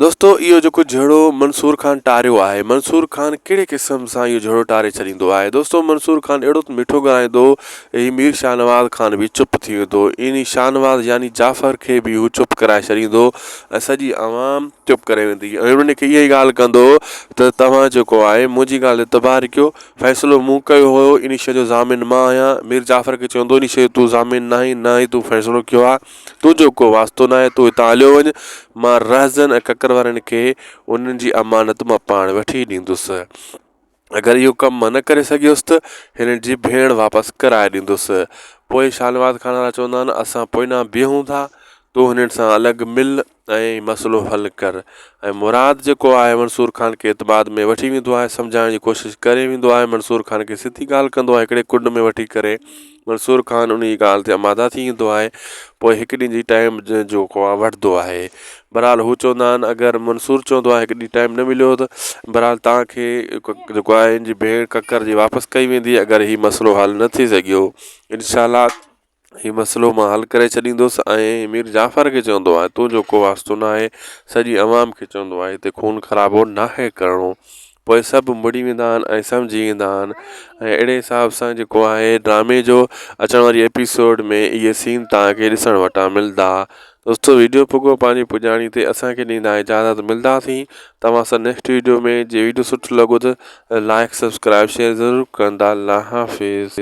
دوستو اهو جيڪو جهيڙو منصور خان ٽاريو آهي منصور خان ڪهڙي قسم سان اهو جهيڙو ٽاري ڇڏيندو آهي دوستو منصور خان اهڙو ته مٺو ڳالهائيندو هي مير شاهنواز خان به چپ ٿي ويندو يعني شاهنواز يعني جعفر کي به هو چپ ڪرائي ڇڏيندو ۽ سڄي عوام چپ ڪري ويندي ۽ انهن کي اها ئي ڳالهه ڪندو ته توهان جيڪو آهي منهنجي ڳالهه تي اعتبار ڪيو فيصلو مون ڪيو هيو ان شيء جو ضامن مان آهيان مير جعفر کي چوندو ان شيء جو تون ضامن ناهين نه ئي تون فيصلو ڪيو آهي تنهنجو ڪو واسطو ناهي، تون هتان هليو وڃ، مان رهزن ۽ ڪڪر وارن کي انهن جي امانت مان پاڻ وٺي ڏيندس. اگر اهو ڪم مان نه ڪري سگهيس ته هنن جي ڀيڻ واپس ڪرائي ڏيندس. پوء شاهنواز خان وارا چوندا آهن، اسان پوئنا بيهون ٿا، تون هنن سان الڳ مل ۽ مسئلو حل ڪر. ۽ مراد جيڪو آهي منصور خان کي اعتماد ۾ وٺي ويندو آهي، سمجهائڻ جي ڪوشش ڪري ويندو آهي، منصور خان کي سڌي ڳالهه ڪندو آهي، هڪڙي ڪنڊ ۾ وٺي ڪري منصور خان انهيء ڳالهه تي آماده ٿي ايندو آهي. پوء هڪ ڏينهن جي ٽائيم جيڪو آهي وٺندو آهي. بهرحال هو چوندا آهن اگر منصور چوندو آهي هڪ ڏينهن ٽائيم نه مليو ته بهرحال توهان کي جيڪو آهي ان جي ڀيڻ ڪڪر جي واپس ڪئي ويندي اگر هي مسئلو حل نه ٿي سگهيو انشاء الله هي مسئلو مان حل ڪري ڇڏيندس ۽ مير جعفر کي چوندو آهي تنهنجو ڪو واسطو ناهي سڄي عوام کي چوندو آهي هتي خون خرابو ناهي ڪرڻو. پوء سڀ مڙي ويندا آهن ۽ سمجهي ويندا آهن ۽ اهڙي حساب سان جيڪو آهي ڊرامي جو اچڻ واري ايپيسوڊ ۾ اهي سين توهان کي ڏسڻ وٽان ملدا دوستو ويڊيو پڳو پنهنجي پڄاڻي تي اسان کي ڏيندا اجازت ملداسين توهان سان نيڪسٽ ويڊيو ۾ جي ويڊيو سٺو لڳو ته لائڪ سبسڪرائب شيئر ضرور ڪندا الله حافظ.